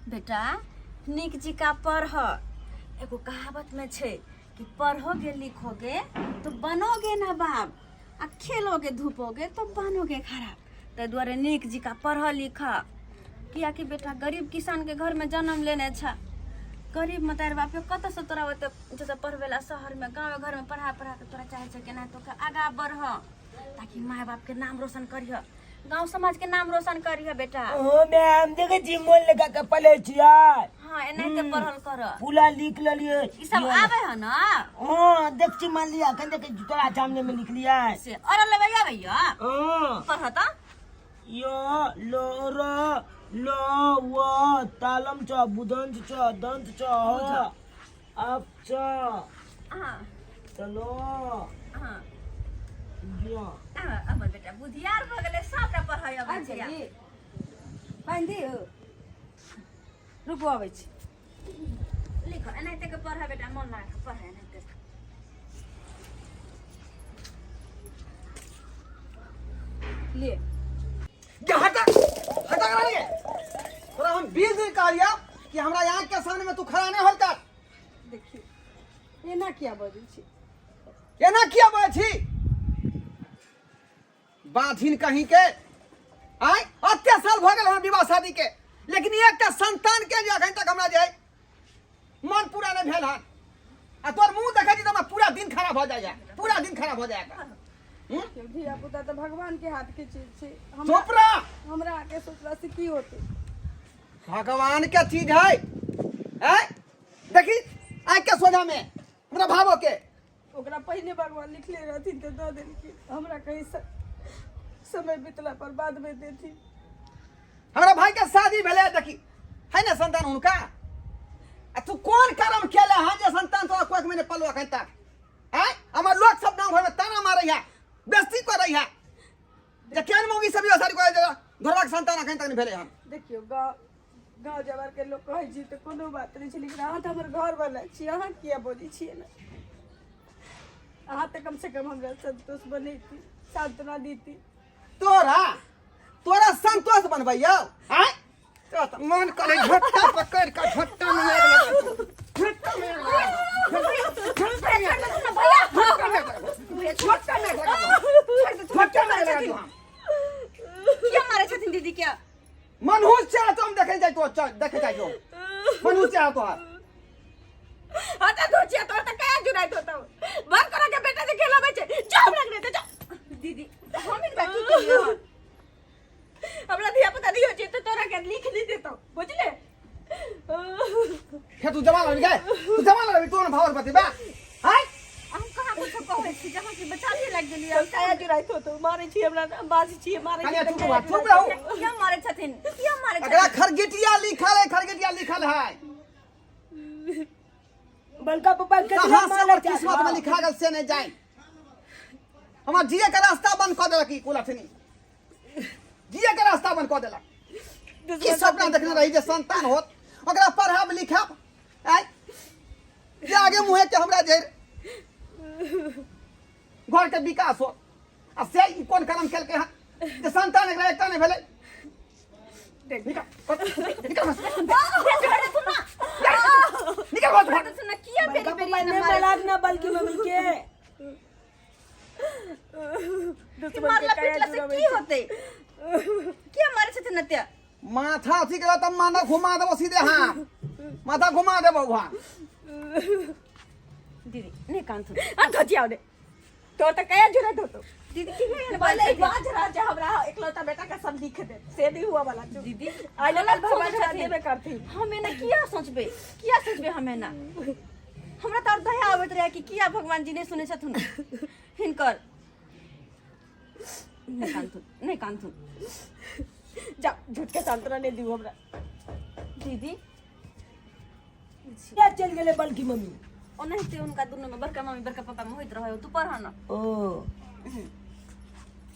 बेटा नीक जिका पढ़। एगो कहावत में छै कि पढ़ोगे लिखोगे तो बनोगे ना बाप, आ खेलोगे धूपोगे तो बनोगे खराब। ताहि दुआरे नीक जिका पढ़ लिख, कियाकि बेटा गरीब किसान के घर में जन्म लेने छ। गरीब मतार बाप कतऽसँ तोरा ओते जतऽ पढ़बै ला शहरमे, गाँव घरमे पढ़ा पढ़ा के तोरा चाहै छै केना तो आगा बढ़, ताकि माय बाप के नाम रोशन करिह, गांव समाज के नाम रोशन करिह बेटा। ओ मैम देखे छी मोन लगा के पढ़े छियै। हाँ, एनाहिते पढ़ल कर। पूरा लिख लेलियै। ई सब आबै है ना? हाँ, देख छी मान लिया अखन देखे छी तोरा सामने में लिख लिया। से अरे लेबै आबैया? हाँ। पढ़ त। य ल र ल व तालम च बुधंत च दंत च ह अप च। हाँ। चलो। हाँ। यो। हाँ, हमर बेटा बुधियार भऽ गेलै, सबटा पढ़ै अबै छै। अंजलि, पानि दियौ? रुकू, अबै छी। लिख, एनाहिते के पढ़ बेटा, मन लगा के पढ़ एनाहिते। ले। गे हटा हटा करा लिए। तोरा हम 20 दिन कहलिया कि हमरा आँख के सामने में तू खड़ा नहीं होल कर। देखियौ, एना किया बजै छी? एना किया बजै छी बाधिन कहीं के? आय अते साल भऽ गेल हमर विवाह शादी के, लेकिन एकटा संतान के जे अखन तक हमरा जे है मन पूरा नहीं भेल हन। आ तोर मुंह देखै छी तऽ हमरा पूरा दिन खराब भऽ जाइए, पूरा दिन खराब भऽ जाइए। देखियौ, धिया पुता तऽ भगवान के हाथ के चीज छै। हमरा चुप रह। हमरा आके सोचला से की होतै? भगवान के चीज है। हैं देखी आँख के सोझा में हमरा भावो के ओकरा पहिने भगवान लिखले रहथिन तऽ दऽ देलखिन। हमरा कहीं समय बीतला पर बाद में देथिन। हमरा भाई के शादी भेलै, देखी है ना संतान हुनका। आ तू कोन कर्म केले हन जे संतान तोरा कोख में नहीं पलवा अखन तक? आँय हमर लोग सब गाँव घर में ताना मारै है, बेइज्जती करै है जे केहन मौगी सब विवाह शादी करै घरवा के संतान अखन तक नहीं भेलै हन। देखियौ, गाँव गाँव जवार के लोग कहै छी तऽ कोनो बात नहि छै, लेकिन अहाँ तऽ हमर घर वाला छी, अहाँ किया बजै छियै ने? अहाँ तऽ कम से कम हमरा संतोष बनैती, सांत्वना देती। तोरा तोरा संतोष बनबैयौ? आँय तोरा तऽ मन करे झोटा पकड़ के झोटा में आगि लगा दू। झोटा में आगि लगा दू। झोटा में आगि लगा दू। झोटा में आगि लगा दू। झोटा में आगि लगा दू। किया मारै छथिन दीदी के? मनहूस छै तो हम देखे जाइ तो, चल देखे जाइ तो मनहूस छै तोहार। हटा दो छिया, तोर तऽ कया जुड़ाइत होतौ। बंद करा के बेटा से खेलाबै छै। जा हमरा के दे जा। दीदी, हम इनका की कहियै हन? हमरा धिया पुता नहीं होइ छै तऽ तोरा के लिख नहीं देतौ, बुझले? हे तू जमा लग गए, तू जमा लग, तू न भावर बतेबा हाय। हम कहाँ कुछो कहै छी जहाँ की बच्चा भी लागि गेलियै। हम कया जुड़ाइत होतौ? मारै छी हमरा, बाजै छी, मारै छी। कनिया, तऽ चुप कया रह, चुप जुड़ाइत रहू। होतौ? किया मारै छथिन? किया मारै एकरा छथिन? खरगिटिया लिखल है, खरगिटिया लिखल है। बड़का पप्पा के कहाँ से हमर किस्मत में लिखा गेल से नहीं जाए। हमर जिए के रास्ता बंद कऽ देलक ई कुलक्षणी, जिए के रास्ता बंद कऽ देलक। की सपना देखने रही जे संतान होत, ओकरा पढ़ाब लिखाब, आय जे आगे मुँहे के हमरा जे घर के विकास हो, आ से ई कोन कर्म केलकै हन जे संतान एकरा एकटा नहि भेलै? निकल निकल निकल निकल। सुन, किया बेरी बड़का बेरी पप्पा एना ने मारै मलाक ना बल्कि मम्मी के कि मारला पीटला से की होतै? किया मारै छथिन एते? माथा अथी के तब माथा घुमा देबो सीधे। हाँ, माथा घुमा देबो वहाँ। दीदी, नहि कानथुन। आ धजिया दे, तोर तऽ कया जुड़ाइत होतौ? दीदी, की भेल? भले ही बाज रहा छै, हमरा एकलौता बेटा के सब लिख दे से नहीं हुआ वाला छौ। दीदी, आइ गलत भगवान सोचै हमरा छथिन। देबे करथिन। हम एना किया सोचबै? किया सोचबै हम एना? हमरा तऽ आओर दया आबैत रहै कि किया भगवान जी नहि सुनै छथुन हिनकर। नहि कानथुन, नहि कानथुन। जा, झूठ के सांत्वना नहीं दियो हमरा। दीदी। किया चलि गेलै बड़की मम्मी? ओनाहिते हुनका दुनू में, बड़का मम्मी बड़का पापा में होइत रहै। तू पढ़ न। ओ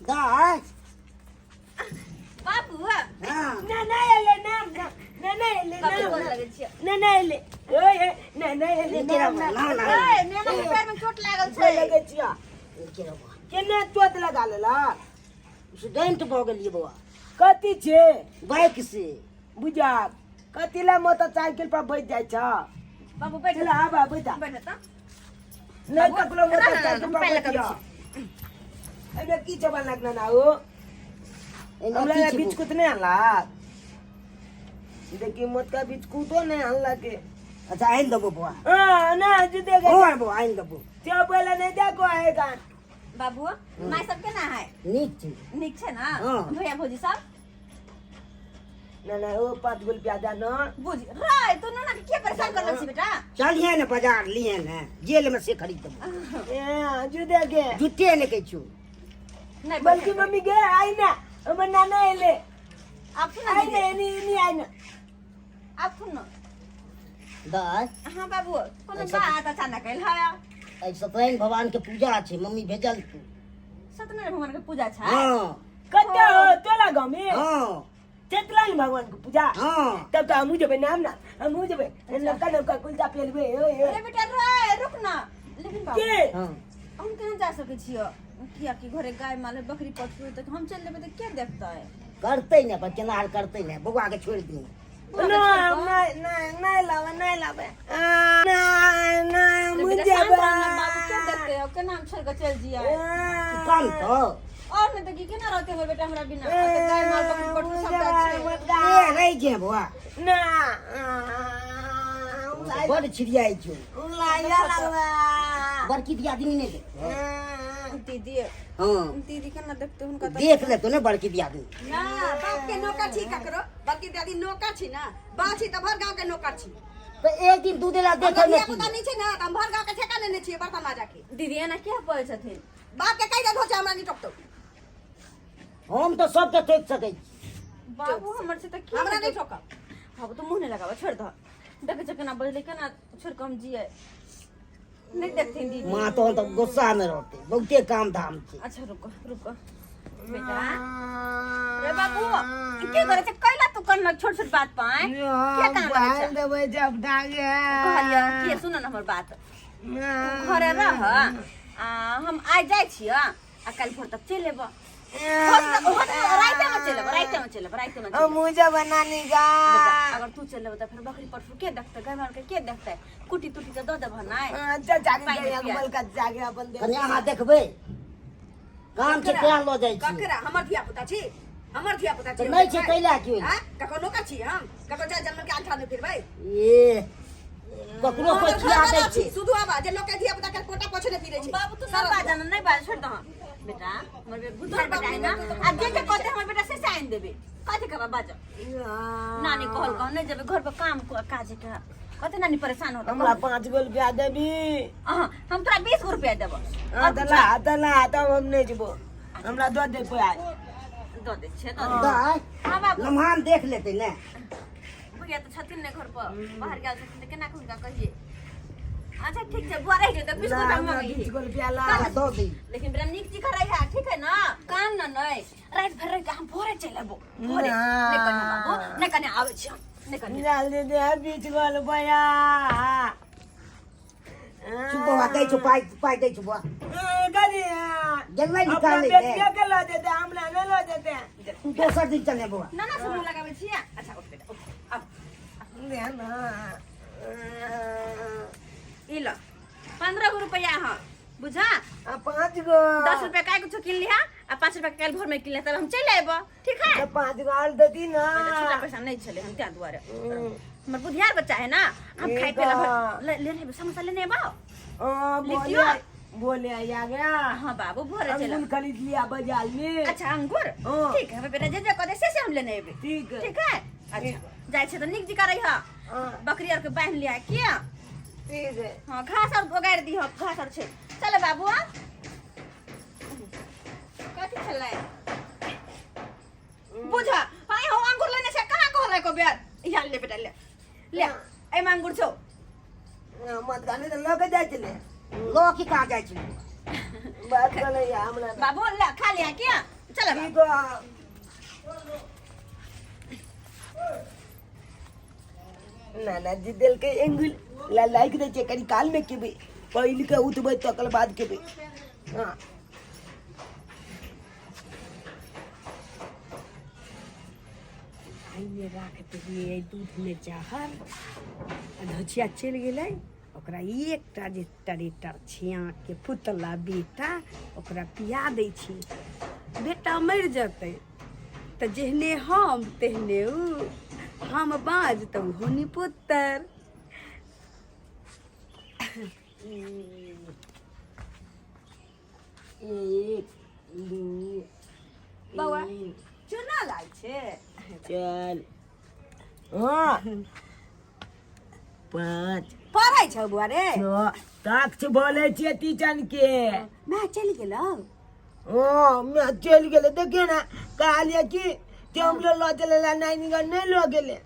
दाय। बाबू। हाँ। ना ना एले ना ना ना ना एले ना। कब गोर लगै छियै? ना ना एले ओए ए, ना ना एले ना ना। ए, नेना के पैर में चोट लागल छै। लगै छिया केना चोट लगा लेला? एक्सीडेंट भऽ गेलियै बौआ। कथी छै? बाइक से। बुझा कथी ला मोटरसाइकिल पर बैठ जाइ छ? बाबू बैठ। चल आब आबै ता। बैठ त। नहीं ककरो ना, ना, ना, मोटरसाइकिल हम पर पहिले बैठिया। करै। एहिमे की छै बनलक नाना ओ? एहिमे हमरा की लए छै? बिस्कुट नहि अनलक। देखी, मोटका बिस्कुटो नहि अनलक। अच्छा, आनि देबो बौआ। हाँ ना जी देखे। हँ बौआ, आनि देबो। त्यो पहिले नहीं देखो आएगा। बाबू, माय सब केना है? नीक छै। नीक छै ना? हाँ। भैया भौजी सब? ना ना, ओ 5 गो रुपया दे ना। बुझ रे तू ना के परेशान कर छी बेटा। चलिहे ने बाजार, लिहे ने, जेल में से खरीद देबो। ए जो देखे। जुटे ने कहै छियौ। नहीं। बल्कि मम्मी गे, आई ना, हमर नाना एले। आप सुन। आई ना, एनी एनी आई ना। आप सुन। दाय। हाँ बाबू, कोनो अच्छा। बात अचानक आयल है? आइ सत्यनारायण भगवान के पूजा छै, मम्मी भेजल तू। सत्यनारायण भगवान के पूजा छै? हँ। कते हो तोला गाँव में? हँ। चेतलाल भगवान के पूजा? हँ। तब तो हमहूँ जेबै नाम ना, हमहूँ जेबै, नवका नवका कुलता पेलबै। ओए ओए। अरे बेटा रे, रुक ना, लेकिन बाबू। के? हँ। हम केना जा सकै छियै? कियाकि घरे गाय माल है, बकरी पशु है, तऽ हम चलि जेबै तऽ के देखतै? करतै ने, पर केना आर करतै ने, बौआ के छोड़ि दिही। ना, नहीं नहीं, नहीं लावे, नहीं लावे, नहीं नहीं, अरे हमहूँ बेटा, शांत जेबै। रह ना बाबू, के देखतै? अब केना हम छोड़ि कऽ चलि जियै? कान तो। और नहि तऽ की, केना रहतै हमर बेटा हमरा बिना? ओतऽ गाय माल बकरी पशु सबटा छै। ए रहि जे बौआ। ना। बड़ छिड़ियाइ छौ। लाया लगवा। बड़की दियादनी नहि देखतौ? दीदी? हँ। दीदी केना देखतै हुनका तऽ? देख लेतौ ने बड़की दियादनी। ना, बाप के नौकर छी ककरो, बल्कि दादी नौकर छी ना, बा छी तऽ भर गांव के नौकर छी। तऽ एक दिन दू दिन ला हमरा देखै धिया मे पुता नहि छै ना, तऽ हम भर गांव के ठेका लेने छियै बर्तन माजा के। दीदी एना किया पड़ै छथिन? बाप के कहि दे छै, हमरा नहि टोकतौ। हम तऽ सबके टोकि सकै छी। बाबू हमर छै तऽ की? हमरा नहि ठोकब। बाबू, तू मुँह नहि लगाबऽ, छोड़ि दह। देखै छ केना बजलै, केना छोड़ि कऽ हम जियै? नहि देखथिन दीदी। माँ तहन तऽ गुस्सा मे रहतै, बहुते काम धाम छै। अच्छा, रुको रुको बेटा। रे बाबू, की करे छै? कैला तू कन्ना छोट छोट बात पाए के कान लगै छै? देबै जब डागे। कहलियै कि सुन न हमर बात, तू घरे रह आ हम आइ जाइ छियै आ काल्हि भोर तक चलि एबऽ। रातिमे चलि एबऽ, रातिमे चलि एबऽ, रातिमे चलि एबऽ। हमहूँ जेबै नानी बेटा, गा। अगर तू चलि एबऽ तऽ फेर बकरी पशु के देखतै, गाय माल के के देखतै? कुटी तुटी तऽ दऽ देबह नहि? चाचा के पानि गैया पिया। बलका जागे अपन देख। कनि अहाँ देखबै, काम छै तें लऽ जाइ छी। ककरा? हमर धिया पुता छी, हमर धिया पुता छी। तऽ नहि छै कैला की? आँय? ककरो नौकर छी हम? ककरो जाय जनमन के आंठा नहि फिरबै। ए ककरो कोइ हमर खिया दै घरवाला छै। छी सुधु आबा जे लोक के धिया पुता के कोटा पोछे नहि फिरै छै। बाबू, तू नहि बाजा ना, नहि बाज, छोड़ दह बेटा। हमर बे बुद्धि बेटा है ना, आ जे जे कहते हमर बेटा से से आनि देबे। कथी कहबा, बाज। नानी कहल कह नहि जेबे, घर पर काम काज के कते नानी परेशान होता। हमरा 5 गो रुपया देबी? अहाँ, हम तोरा 20 गो रुपया देबो। हाँ, तऽ ला, तऽ ला, तब हम नहि जेबो, हमरा दऽ दे पाइ। दऽ दै छियै, दऽ दै। दाय। हाँ बाबू। लम्हान देख लेतै ने। भैया तऽ छथिन ने घर पर, बाहर गेल छथिन, तऽ केना कऽ हुनका कहियै? अच्छा ठीक छै बुआ, रहि जेतै, 20 गो रुपया हमरा मंगै। 20 गो रुपया ला। दऽ दी। लेकिन बड़ा नीक चीज रही है, ठीक है ना? काम ना नहीं, रात भर रह के हम भोरे चलि अबो, भोरे। नहीं कने बाबू, नहीं कने, आबै छी हम, नहीं कने। जल्दी दे 20 गो रुपया। चुप बौआ, दै छौ पाइ, पाइ दै छौ बौआ। कथी? गेलै अपना निकालै ले। बेटिया के लऽ जेतै, हमरा नहि लऽ जेतै। तू दोसर दिन चले बौआ। ना ना, सब मुँह लगाबै छियै। अच्छा उठ बेटा, उठ अब। दे ना। ई ल, 15 गो रुपया हाँ, बुझा? आ 5 गो? 10 रुपया काय कुछो किन लिहा आ 5 रुपया काल्हि भोर में किन लिहा, तब हम चलि अयबो, ठीक है? तऽ 5 गो आर देती ना। छोटा पैसा नहीं छले हम, त्या दुआरे। हमर बुधियार बच्चा है ना, हम खाइ ठीक पिए ला है। ले ले लेबै, समोसा लेने अयबो। हाँ, लिखियो। बोले बोले आ गया। हाँ बाबू, भोरे चल। अंगूर खरीद लिया बाजार में। अच्छा, अंगूर? हाँ। ठीक है बेटा, जे जे कह दे से हम लेने अयबै। ठीक है। ठीक है, अच्छा जाइ छै तऽ नीक जकाँ रहिह। हाँ। बकरी आर के बान्हि लिया किया। ठीक है। हाँ, घास आर ओगारि दिह, घास आर छै। चल बाबू। कथी छलै? बुझ आइ हो, अंगूर लेने छै, कहाँ कहल एको बेर? यहाँ ले बेटा, ले ले, एहिमे अंगूर छौ। मत गाने तऽ लऽ के जाइ छलै। लऽ के कहाँ जाइ छै? बात करै हमरा। बाबू, ले खा लिया किया, चल बाबू। ठीक है। नानाजी देलकै एंगुल ला, लाइक दै छै। कनी काल में खेबै, पहिल के उठबै तकर बाद खेबै। हाँ। एहिमे राख देलियै एहि दूधमे जहर आ धोचिया चलि गेलै। ओकरा एकटा जे टरेटर छियाके पुतला बेटा, ओकरा पिया दै छी, बेटा मरि जेतै तऽ जेहने हम तेहने ओ, हम बाज तऽ ओहो निपुत्तर। एक, दू, बौआ, तीन, चूना लाल छै। चारि, हाँ, पाँच, पढ़ै छौ बौआ रे? छओ। साक्ष बोलै छियै टीचर के। माय चलि गेलौ? ओ मैं चलि गेलै। देखियौ ने, कहलियै कि ते हमरो लऽ चलै लए नानी गाँव, नहि लऽ गेलै।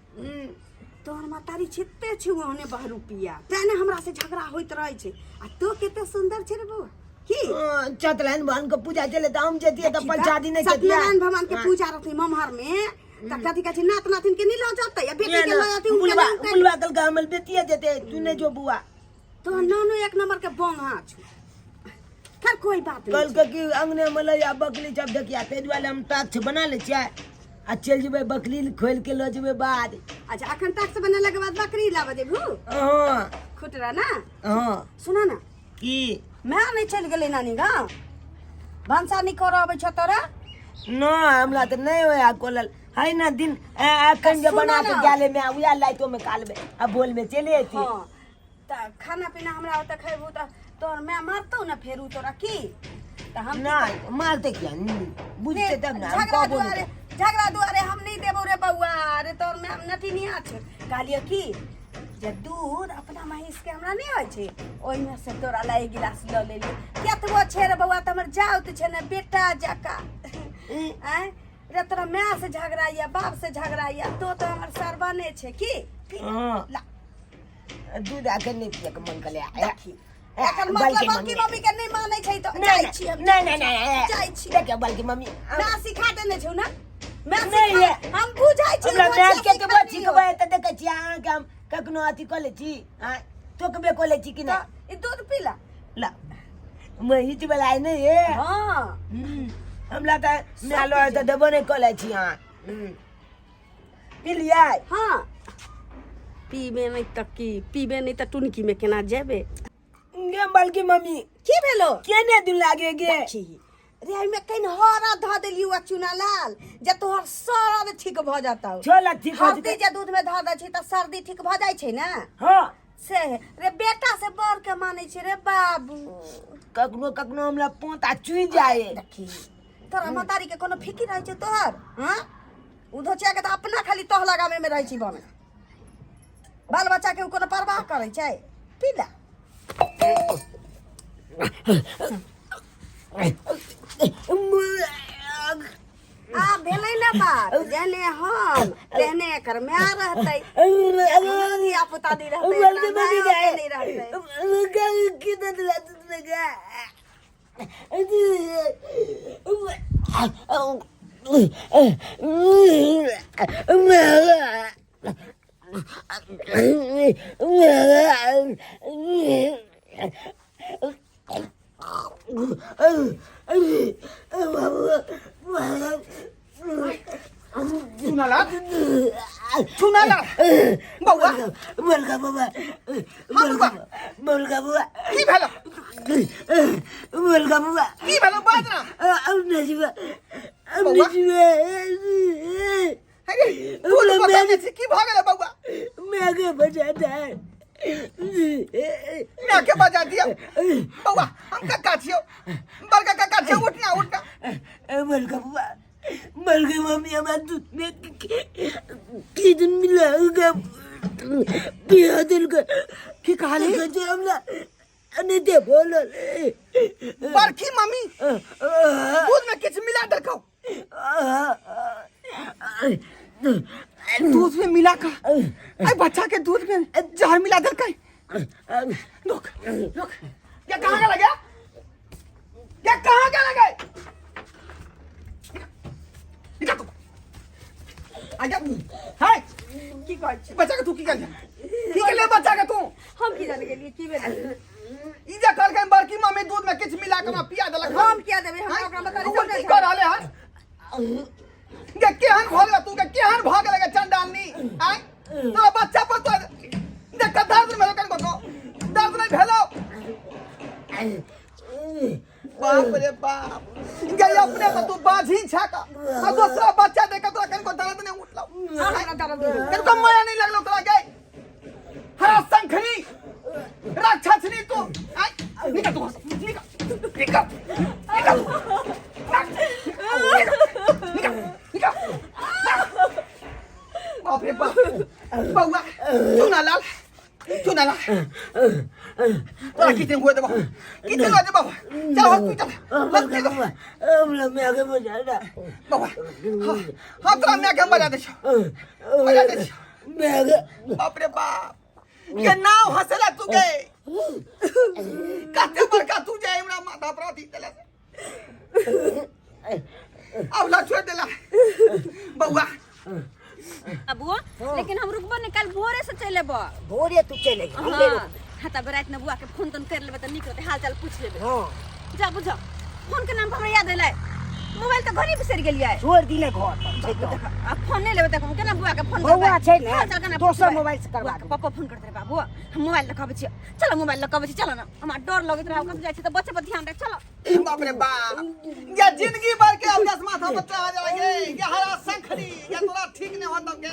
तोहर महतारी छिते छौ ओहने बहरूपिया, तें ने हमरा से झगड़ा होइत रहै छै। आ तू कते सुन्दर छै रे बौआ की। सत्यनारायण भगवान के पूजा चले तऽ हम जतियै तऽ प्रसादी नहि खेतियै। सत्यनारायण भगवान के पूजा रहतै ममहर में तऽ कथी कहै छै, नात नातिन के नहि लऽ जेतै आ बेटी के लऽ जेतै? बुलवा बुलवा कल का हमर बेटिया जेतै, तू नहि जो बुआ। तोहर नानो एक नंबर के बोंगा छौ। खैर कोई बात नहीं। कल के कि अंगने में लैया बकली सब देखिया, ताहि दुआरे हम टाक्स बना लै छियै आ चलि जेबै, बकरी खोलि के लऽ जेबै बाद। अच्छा, अखन टैक्स बनेला के बाद बकरी लाबऽ जेबू? हाँ। खुटरा ना? हाँ। सुना ना। की? माय नहीं चलि गेलै नानी गाँव? भनसा नहीं करऽ अबै छौ तोरा? नहि, हमरा तऽ नहि होया कोलल है ना दिन एखन जे सुना बना के ना। गेले में उएह लाइटो में कालबै आ बोल में चलि अयती। हाँ, तऽ खाना पीना हमरा ओतऽ खैबू तऽ तोहर माय मारतौ ने फेरू तोरा की तऽ हम नहि मारते किया, बुझते तब ने हम झगड़ा कहबो नहि। दुआरे, झगड़ा दुआरे हम नहीं देबौ रे बौआ। अरे तोहर माय नटिनिया छै। कहलियै की जे दूध अपना महींस के हमरा नहि होइ छै, ओहिमे से तोरा ला एक गिलास लऽ लेलियै। केतबो छै रे बौआ तऽ हमर जाउत छै ने बेटा जकाँ। आँय रे, तोरा माय से झगड़ा या बाप से झगड़ा या तो तऽ हमर सरबने छै की। हाँ। ला। दूध आके नहि पियके मन कले। देखी, एकर मतलब बड़की मम्मी के नहि मानै छै तऽ नहीं जाइ छी हम। नहीं नहीं नहीं, जाइ छी। देखियौ बल्कि मम्मी मैं सिखा देने छौ ना मैं? नहीं, सिखा हम बुझाइ छी। हमरा बच्चा मैथ के सिखा तऽ दियौ। सिखबै तऽ देखै छियै अहाँके हम कखनो अथी कऽ लै छी, आँय टोकबे कऽ लै छी कि नहि? तऽ ई दूध पीला। ला, महीच वाला है नहीं ये। हाँ। हमरा तऽ माय लऽ तऽ देबो नहि कऽ लै छी अहाँ। पी लियै। हाँ, पीबे नहि तऽ की पीबे नहि तऽ टुनकी में केना जेबे गे बल्कि मम्मी? की भेलो? केने दिन लागे गे? देखी रे, एहिमे कनि हरद धऽ देलियौ आ चूना लाल जे तोहर सरद ठीक भऽ जतौ। छोला ठीक हो हल्दी जेतै। जे दूध में धऽ दै छै तऽ सर्दी ठीक भऽ जाइ छै ने? हाँ। से रे बेटा से बड़ के मानै छै रे बाबू। कखनो कखनो हमरा पोता चुइ जाए। देखी, तोरा महतारी के कोनो फिकिर रहै छै तोहर? हाँ, उ धोचिया के तऽ अपना खाली तह लगावे में रहै छी बन, बाल बच्चा के उ कोनो परवाह करै छै? पीला। आ भेलै ने बात, जेहने हम तेहने एकर माय रहतै। हमर धिया पुता नहि रहतै, एकरा मायो के नहि रहतै। चुनाला, चुनाला बौआ। बलका बाबा। हाँ बौआ। बलका बाबा। की भेल? बलका बाबा। की भेल, बाज ना। अब नहीं जीवा, अब बौआ। नहीं जीवा। अरे दूध पकड़ने छी, की भऽ गेलै बौआ? मैं के बचाता है। मैं के बजा दिया बौआ? हम कक्का छियौ, बड़का कक्का छियौ। उठ ना, उठ ना। बलका बाबा, बलका मम्मी हमरा दूध में की दिन मिला पिया दिल का। की कहली? जो हमरा नहीं दे बोल। बड़की मम्मी दूध में किछु मिला देलकौ? दूध में मिला का अरे बच्चा के दूध में जहर मिला देलकै। रुक रुक, ये कहाँ गया गया? ये कहाँ गया गया? निकल तू, आ जा। हाय। की कहै छी? बच्चा के तू की कर, की केले बच्चा के तू? हम की जाने गेलियै की भेलै। ई जे कहलकै बड़की मम्मी दूध में किछु मिला के हमरा पिया देलक। हम किया देबै? हमरा ओकरा बता। तू की कर रहले हन? गे केहन भऽ गेल तू, गे केहन भऽ गेल गे चंडालनी? आय तोरा बच्चा पर तो देख के दर्द नहीं भेलो कनको? दर्द नहीं भेलो? बाप रे बाप, गे अपने तो तू बाझी छा का आ दोसरा बच्चा देख के तोरा कनको दर्द नहीं उठलो? हमरा दर्द नहीं। कनको माया नहीं लगलो तोरा? गे हरा शंखनी राक्षसनी तू, आय निकल तू, निकल निकल निकल निकल निकल। बाप रे बाप, बउआ चुना लाल, चुना लाल, तोरा कितने हुए देबो, कितने हुए देबो? चल हॉस्पिटल, हॉस्पिटल। हमरा माय के बजा ना। बउआ, हाँ हाँ, तोरा माय के हम बजा दै छियौ, बजा दै छियौ। माय के। बाप रे बाप, के नाव हंसला तू गे, कते बड़का तू जे हमरा माथा पर अथी देला से। अब ला छोड़ देला बउआ। अबुआ, लेकिन हम रुकबो नहीं, कल भोरे से चल एबो। भोरे तू चले हम ले। हाँ हाँ, तब रात में बुआ के फोन तोन कर लेबे त नीक रहतै, हाल चाल पूछ लेबे। हाँ। जा बुझा, फोन के नाम पर हमरा याद एलै, मोबाइल तऽ घरे बिसरि गेलियै। छोड़ दिने घर पर छै तऽ। आ फोन नहि लेबै तऽ हम केना बुआ के फोन बौआ करबै? छै ने, हाल चाल केना दोसर पुछबै? मोबाइल से करबा बुआ के देबै। पप्पा फोन करते रहे, बाबू हम मोबाइल लऽ कऽ अबै छियै, चलो मोबाइल लऽ कऽ अबै छी, चलो ने, हमरा डर लगैत रहै, कतऽ जाइ छी तऽ बच्चे पर ध्यान रख, चलो। बाप रे बाप, ये जिंदगी भर के अभ्यास माथा पर चढ़ा जाएंगे। ये हरा संखड़ी, ये तोरा ठीक नहीं होता के,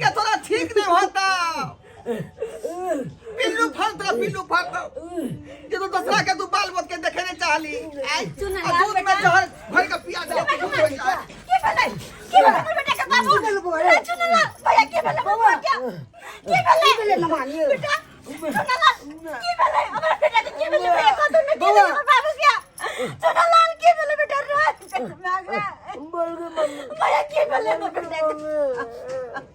ये तोरा ठीक नहीं होता। पिल्लू फल तोरा, पिल्लू फल तो ये तो दूसरा के तू बाल बच के देखे नहीं चाहली। चुना आ लाल दूध में बेटा। जहर भर के पिया जा। की भेलै? की भेलै हमर बेटा के बाबू? ए, चुना लाल भैया, की भेलै बबुआ के? की भेलै? की भेलै नमानी? बेटा चुना लाल, की भेलै हमर बेटा के? की भेलै भैया, कहू ने, की भेलै हमर बाबू के? चुना लाल, की भेलै बेटा? रात भैया, की भेलै हमर बेटा के?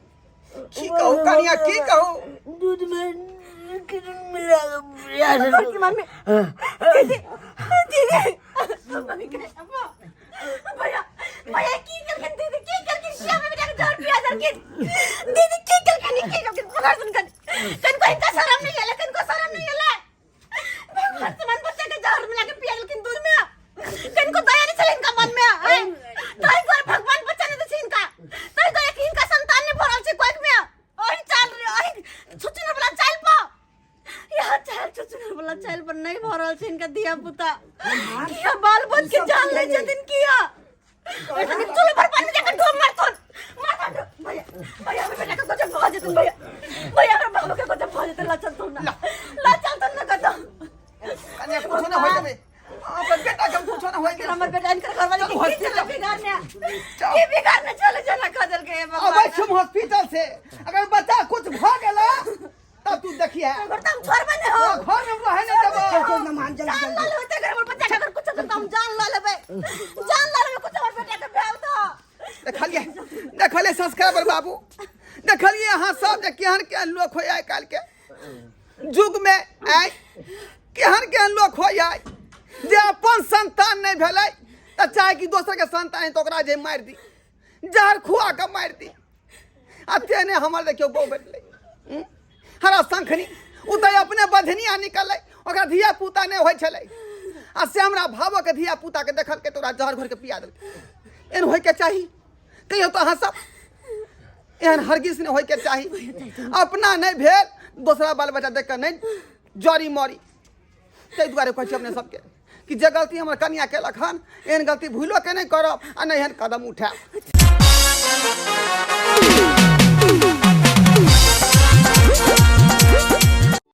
की कहू कनिया, की कहू? दूध में किरण मिला के की मम्मी, दीदी, दीदी, मम्मी के अम्मा, भैया, भैया की केलखिन? दीदी की केलखिन? किया हमर बेटा के जहर पिया देलखिन? दीदी की केलखिन? की केलखिन? पकड़ सुन कन कनको हिनका शरम नहीं एलै, कनको शरम नहीं एलै? भगवान समान बच्चा के जहर मिला के पिया देलखिन दूध में, कनको दया नहीं छलै हिनका मन में? हैं तै दुआरे भगवान बच्चा नहीं दै छै हिनका, तै दुआरे कि हिनका संतान नहीं भरल छै कोख में। ओहि चाल रे, ओहि छुछुनर वाला चाल पर, यहाँ चाल छुछुनर वाला चाल पर नहीं भरल छै हिनका धिया पुता। किया बाल बच के जान लै छथिन? किया ऐसा कि चलो भर पानी में जाकर डूब मारथुन, मारथुन। भैया, भैया, हमर बेटा के गजब भऽ जेतन। भैया, भैया, हमर बाबू के गजब भऽ जेतन। ला चलथुन ना, ला चलथुन ना कतौ। कनिया, कुछो ना होय देबे अपन बेटा के, कुछो ना होय देबे। हमर बेटा इनकर घरवाली चलू के की हॉस्पिटल। चले बिगाड़ने, चल। की बिगाड़ने चले चला खा देलकै हे भगवान। अबै छी हम हॉस्पिटल से, अगर बच्चा कुछ भऽ गेला तब तू देखिए। घर तऽ हम छोड़बे नहि हो। घर में रहे नहीं देबो। चल चल नमान, जल्दी। जान जल्दी लऽ लेबै तऽ हमर बच्चा के अगर कुछ होतै तऽ हम जान लऽ लेबै, जान लऽ लेबै, कुछ हमर बेटा के भेल तऽ। देखलिए, देखलिए सब्सक्राइबर बाबू, देखलिए अहाँ सब जे केहन केहन लोक होइ आइ काल्हि के युग में। आइ केहन केहन लोक होइ आइ जे अपन संतान नहि भेलै तऽ चाहे कि दोसर के संतान है तऽ ओकरा जे मारि दी, जहर खुआ कऽ मारि दी। आ तेहने हमर देखियौ बहू भेटलै हरा शंखनी। ओ तऽ अपने बधनिया निकललै, ओकरा धिया पुता नहि होइ छलै, आ से हमरा भावोके धिया पुताके देखलकै तऽ ओकरा जहर घोरिके पिया देलकै। एहन होइके चाही कहियो तऽ अहाँ सब? एहन हरगिज नहि होइके चाही। अपना नहि भेल, दोसरा बाल बच्चा देख कऽ नहि जरी मरी। ताहि दुआरे कहै छी अपने सबके कि जे गलती हमर कनिया केलक हन, एहन गलती भूलो के नहि करब आ नहि एहन कदम उठायब।